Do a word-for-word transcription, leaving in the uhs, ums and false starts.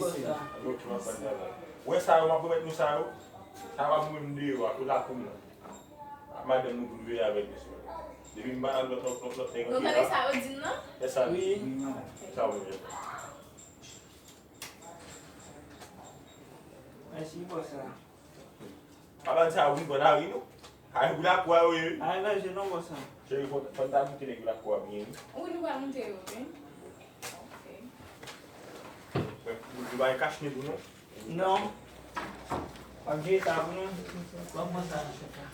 Lòt jou m ap bay travay. Wè sa yo, m ap remèt nou sa yo. Sa yo ap mouri m deyò a, pou lakou m nan. Ak madanm nou pou n veye avèk, mesye. Depi m pa nan lòt, lòt, lòt, lòt nèg. Ou konnen sa yo di m nan? Fè sa. Wi. Sa yo menm. Mèsi, bòs la. Papa di sa, wi, bon, a ri nou. A ri pou lakou a, wi. A ri, non, bòs la. Cheri, fò, fò n ta moute nèg lakou a byen, wi. Wi, nou va moute yo, wi. Ok. Mwen, mwen, mwen pa gen kach nèg ou non. Non. W ap jere sa pou nou? Ban mwen sa nan chèf la.